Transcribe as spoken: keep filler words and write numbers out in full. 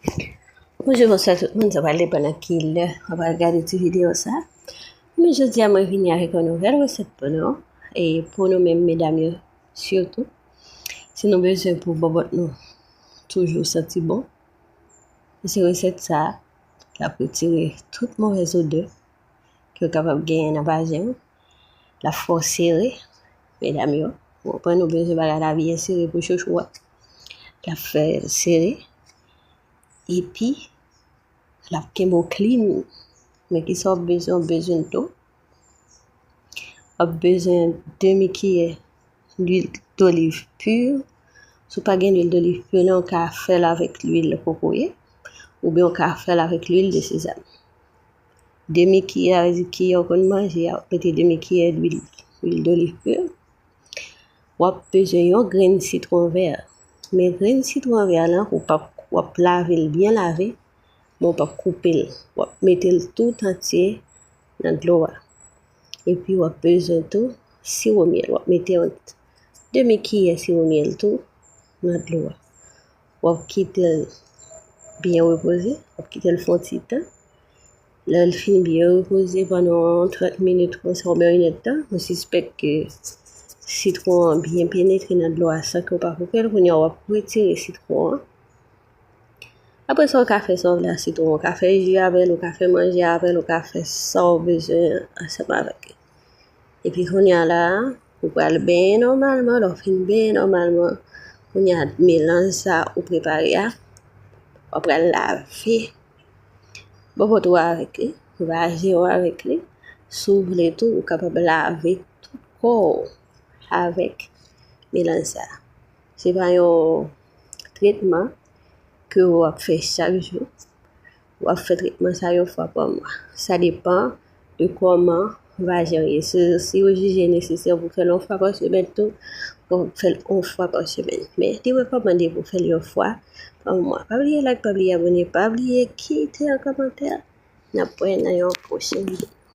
Bonjou, bonswa tout moun, sa pral depann nan ki lè w pral gade ti videyo sa. Men jodi a mwen vini avèk yon nouvèl resèt pou nou. E pou nou menm medam yo sitou. Si nou bezwen pou bòbòt nou toujou santi bon. Se resèt sa, l ap retire tout movèz odè ke w kapab genyen nan vajen w. L ap fè w sere, medam yo. Ou konprann, ou bezwen bagay la byen sere pou chouchou a. L ap fè l sere. Epi, l ap kenbe w clean. Men kisa w ap bezwen? W ap bezwen dlo. W ap bezwen demi kiyè lwil doliv pi. Si w pa gen lwil doliv pi, w ka fè l avèk lwil kokoye, oubyen w ka fè l avèk lwil de sezam. Demi kiyè, sa vle di kiyè w konn manje a, w ap mete demi kiyè lwil, lwil doliv pi. W ap bezwen yon grenn sitwon vè. Men grenn sitwon vè lan, ou p ap, w ap lave l byen lave, men w p ap koupe l. W ap mete l tout antye nan dlo a. Epi w ap bezwen tou siwo myèl. W ap mete yon demi kiyè siwo myèl tou nan dlo a. W ap kite l byen repoze, w ap kite l fè yon ti tan. Lè l fin byen repoze pandan yon trant minit konsa oubyen yon inèdtan, mwen sispèk ke sitwon an byen penetre nan dlo a san ke w pa koupe l. Kounye a w ap retire sitwon an. Apre sa, w ka fè sa w vle a sitwon, w ka fè ji avè l, w ka fè manje avè l, w ka fè sa w bezwen ansanm avèk li. Epi kounye a la, ou pral benyen nòmalman, lè w fin benyen nòmalman, kounye a melanj sa ou prepare a, w ap pral lave bòbòt ou avèk li, vajen ou avèk li. Si w vle tou, ou kapab lave tout kò w avèk melanj sa. Se pa yon tretman ke w ap fè chak jou. W ap fè tretman sa yon fwa pa mwa. Sa depann de kòman vajen w ye. Si, si yo jije nesesè pou fè l yon fwa pa semèn tou, w ap fè l yon fwa pa semèn. Men, li rekòmande pou fè l yon fwa pa mwa. Pa bliye like, pa bliye abòne, pa bliye kite yon kòmantè. N ap wè nan yon pwochen videyo.